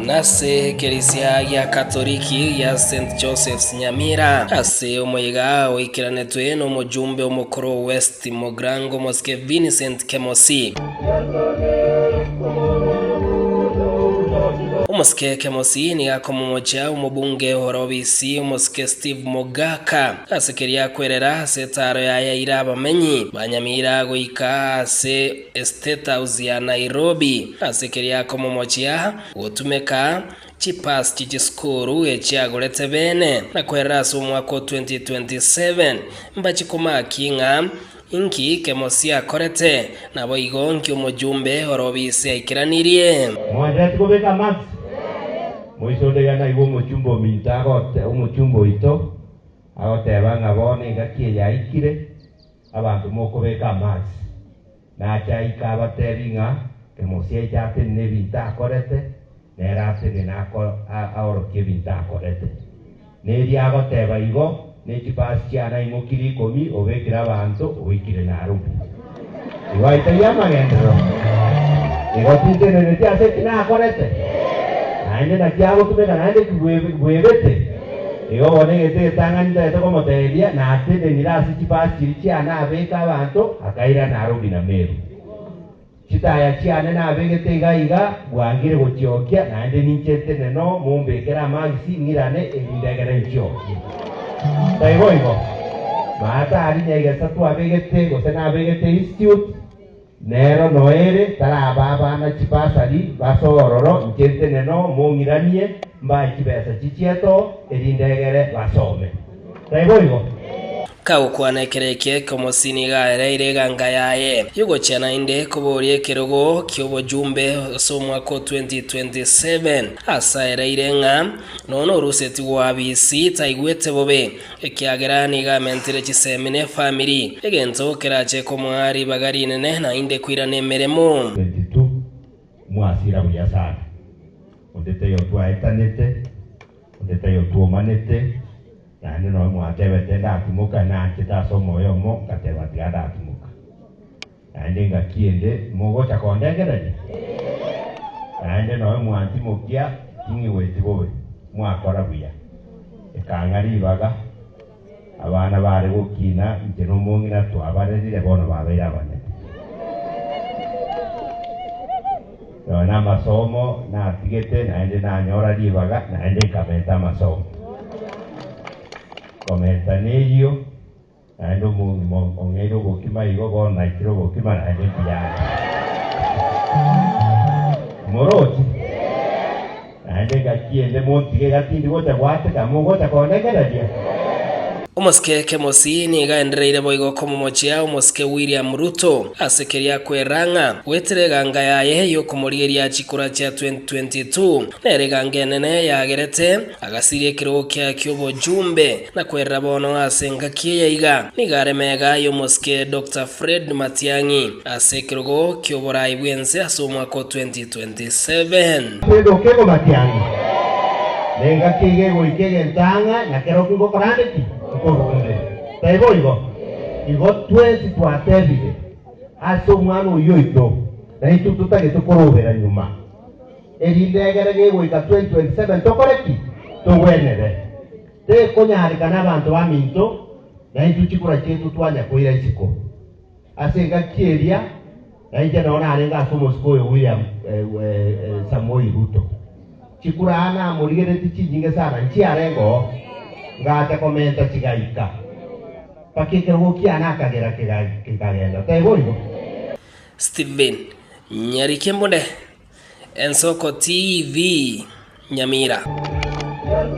Nase ekerisia gia Katoliki gia St Joseph's Nyamira ase omoyega oikeranetwe nomojumbe omokoro o West Mogrango Omosike Vincent Kemosi. Omosike Kemosi nigo akomomochia omobunge orobisi Omosike Steve Mogaka ase keria akwerera ase etaaro yaye aire abamenyi ba Nyamira goika ase Estate House ya Nairobi ase keria akomomochia gotumeka chipass chie chisukuru echiagorete bene na kwerera ase omwaka o 2027 mbachi komaki ng'a Inki Kemosi akorete? Naboigo inki omojumbe ore obise aikeranirie? Mwanchereti kobeka amaksi? Moise onde iga naigwe omochumba ominto agote omochumba oito agoteba ng'a bono engaki eye yaikire, abanto mokobeka amaksi. Nache aike abatebi ng'a Kemosi aiche atenene ebinto akorete, nere atenene ako aorokie ebinto akorete. Neria agoteba igo, ne chipasi chiane aimokirie ikomi, obekire abanto, oikire Nairobi. Igo aitaiyo amagenderero. Igo tinteneneti ase eki nakorete, naende naki agotumeka naende ki bwebete. Igo bono egento egetang'ani ntagete komotebia, natenenire ase chipasi chiria chiane abeke abanto, akaira Nairobi na Meru. Chitaya chiane nabegete iga iga, bwangire gochiokia, naende ninche ntenene oo, mombekere amagisi, ng'irane, erinde egere nchiokie. Taibo igo? Maate aria Nyaigesa twabegete, gose nabegete institute, nero noere, taraba abana chibasari, basoe ororo, inche ntenene oo, mong'iranie, mbae chibesa chichiete oo, erinde egere basome. Taibo igo? Kagokwana ekero eke Kemosi nigo aereire eganga yaye y'ogochia naende koboria ekerogo ki'obojumbe ase omwaka o 2027 ase aereire ng'a nonya orusetigwe abisi taigwete bobe ekiagera nigo amentire chisemi na efamiri egento kerache komoa ribaga rinene naende koirana emeremo. 22 mwasira buya sana, onde taiyo twaetanete, onde taiyo twomanete. Naende nonya mwatebete ndatimoka, nanchete ase omoyo omo, ngateba tiga ndatimoka. Naende engaki ende mogocha kondengereria? Naende nonya mwantimokia, ting'igweti bobe, mwakora buya. Ekang'a ribaga, abana bare gokina, inche na omong'ina twabarerire, bono babeire abanene. Nonya namasomo natigete, naende nanyora ribaga, naende nkamenta amasomo. Komenta neyio, naende omong'ima ong'eire obokima igo, bono naikire obokima naende mbuya ande. Moroche? Naende engaki ende montige iga tindi gocha goateka, mogocha kondekereria. Omosike Kemosi nigo aendereire boigo komomochia omosike William Ruto ase keria akwera ng'a goetera eganga yaye y'okomorigeria chikura chia 2022 nere eganga enene yagerete agasiria ekerogo kiaye ki'obochumbe na kwerera bono ase engaki eye iga nigo are mega y'omosike Doctor Fred Matiang'i ase ekerogo ki'oborai bw'ense ase omwaka o 2027. Ase okego matiang'i, na engaki iga egoika egento ang'a na kerokio ngokora ande ki? Nkorunde. Taibo igo? Igo twensi twatebire ase omwana oyio oito, na intwe totagete korobera nyuma, erinde egere gegoika 2027 tokore ki? Togwenere. Tekonyarekana abanto baminto, na intwe chikura chiaito twanya koira isiko. Ase engaki eria, na inche nao narenge ase omosike oyo William Samoei Ruto. Chikura aa namorigeretie chinyinge sana nchiarenge oo, ngacha komenta chigaika mpaka ekerogo kiane akagera kekagenda. Taibo igo? Stephen Nyarikembunde, Ensoko TV, Nyamira.